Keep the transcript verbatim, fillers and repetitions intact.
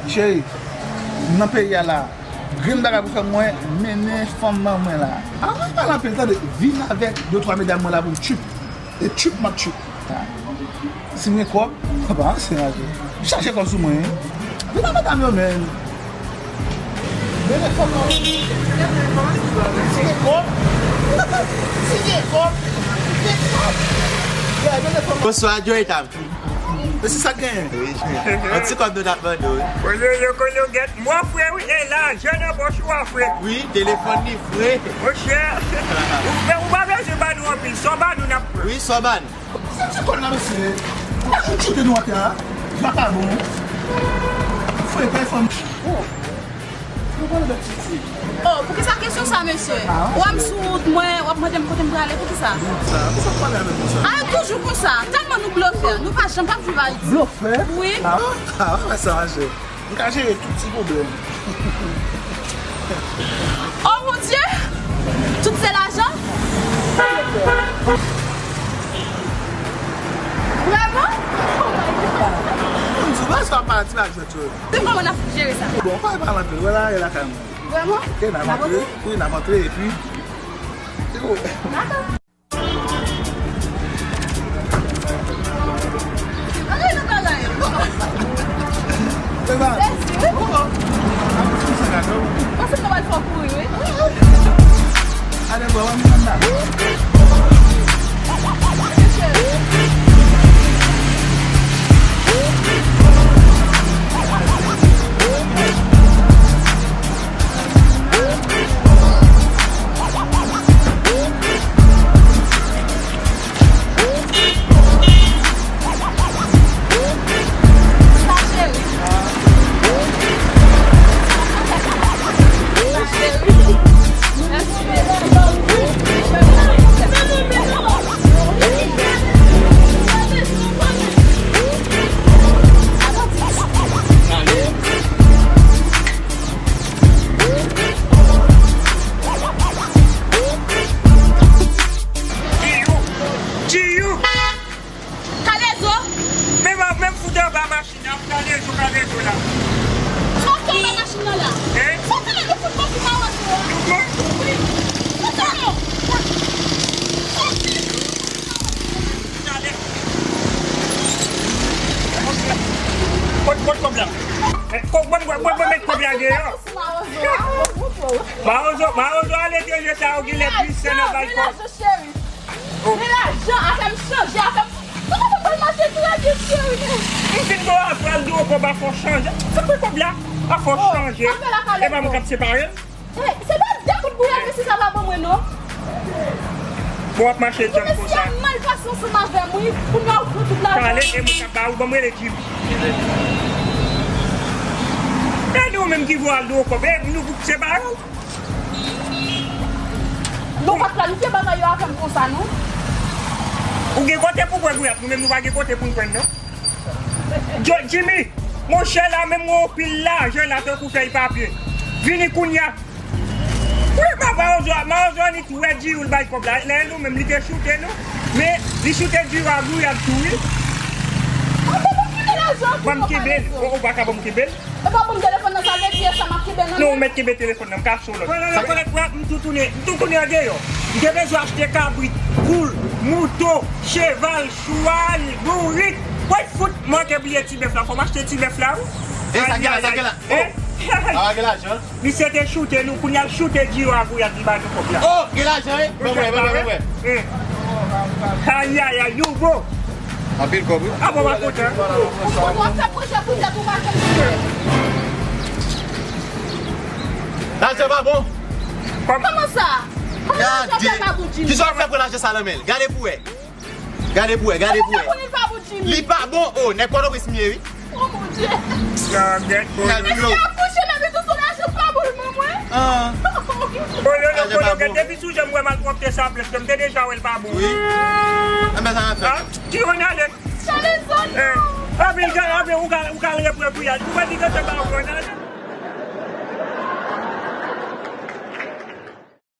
Cheri, m nan peyi a la. Grenn bagay pou fè mwen mennen fanm ban mwen la. Ann pale anpil tande, vin avèk de twa medam mwen la pou m tchip. E tchip m ap tchip. Si m gen kòb, m pa anse mache. M chache kòb sou mwen wi. Vin avèk medam yo menm. Mennen fanm nan. Si gen kòb, si gen kòb, si gen kòb. Yeah, mennen fanm nan. Bonswa, Joy Tam. Men se sa k genyen. Wi. Yon ti kòb nou t ap mande w wi. Kote yo, kote yo, gèt mwa fre wi, e lajan nan pòch ou a fre. Wi, telefòn li fre. Monchè, ou, men ou pa bezwen ba nou anpil, sa w ba nou n ap pran. Wi, sa w ba nou. Se ti kòn nan mesye. Ou pa choute nou atè a. Vakabon. Fre, telefòn. Oh, poukisa kesyon sa, mesye? Ou wè m sou wout mwen, w ap mande m kote m prale, poukisa? Sa, poukisa w pale avèk mwen sa? A, nou toujou konsa. Tèlman nou blofè, nou pa janm p ap viv Ayiti. Blofè? Wi. A, a, wè sa, mache. M ka jere tout ti pwoblèm. Oh mon Dieu! Tout se lajan? Vrèman? Oh my God! M di w, pa sa pati la jwèt yo. Se kòman n ap jere sa? Bon, pa pale anpil, wè la, e lakay mwen. Vrèman? Ok, n ap antre. Wi, n ap antre, epi. Dakò. Giyou! Giyou! Kalezo! Men m ap menm fout anba machin nan, kalezo, kalezo la. Sòti anba machin nan la. Hein? Sòti la, nou fout bò pou mawozo a. Nou bon? Wi. Sòti la. Sòti. Talè. Kot, kot kòb la? Eh, kòb, mwen, mwen, mwen, mwen met kòb la deyò. Mawozo, mawozo aletranje sa yo genlè plis sè nan bay kòb. Oh. Men lajan, afè m chanje, afè m. Kòman pou m pral mache trè byen, cheri? M fin bon aprann di w kòb a fò chanje. Se kòb la a fò chanje. E pa mwen k ap separe l. Eh, se pa de kout bouyèt, mesye sa va ban mwen, non. Bon, w ap mache djanm konsa. Mesye a mal pase ansanm avè m, wi. Kounye a ou pran tout lajan. Pale, e mwen k ap ba ou, ban m rele Jimmy. E nou menm ki voye al di w kòb, e nou separe l. Nou pa t planifye bagay yo avè m konsa, non. Ou gen kote pou pran bouyèt, nou menm nou pa gen kote pou n pran l, non. Jo-, Jimmy, monchè la menm gen yon pil lajan la tankou fèy papye. Vini kounye a. Wi, ma, mawozo, mawozo annik wè Diyou l bay kòb la. Lè nou menm li te choute nou, men li choute Diyou a gouyad tou, wi. Ban m kenbe l. Ou, ou pa ka ban m kenbe l? E pa pou m telefòn nan, sa vle di e sa m ap kenbe nan men. Non, ou mèt kenbe telefòn nan, m ka cho lòt. Sa konnen kwa, m tou tounen, m tou tounen andeyò. M te bezwen achte kabrit, poul, mouton, cheval, chwal, bourik. Woy fout, manke bliye ti bèf la, fò m achte ti bèf la, wi. E sa gen la, sa gen la. Oh. Sa gen lajan. Misye te choute nou, kounye a l choute Diyou a gouyad li ba nou kòb la. Oh, gen lajan, wi. Mwen, mwen, mwen, mwen, mwen. Ayayay, nou bon. Anpil kòb, wi. A bon, w ap kontan. Ou konn w ap fè pwojè pou tèt ou pa fè pwojè. Lajan pa bon. Kòman sa? Kòman lajan pa bon, Jimmy? Kisa w ap fè pran lajan sa nan men l? Gade pou wè. Gade pou wè, gade pou wè. Kòman sa pou li pa bon, Jimmy? Li pa bon, oh, nèg Pòtoprens m ye, wi. Oh mon Dieu. Gade, gade. Mesye a kouche, men li tou sou lajan pa bon l ban mwen. Ah. Oh, yo, yo, yo, gade, depi sou jan m wè malpwòpte sa, plèt, m te deja wè l pa bon. Wi. Enben, sa va fè. Ah, ki yon ale. Chale zòn. Eh, anpil, anpil, ou ka, ou ka reprann pou y al. Ou wè li gentan ba ou yon ale.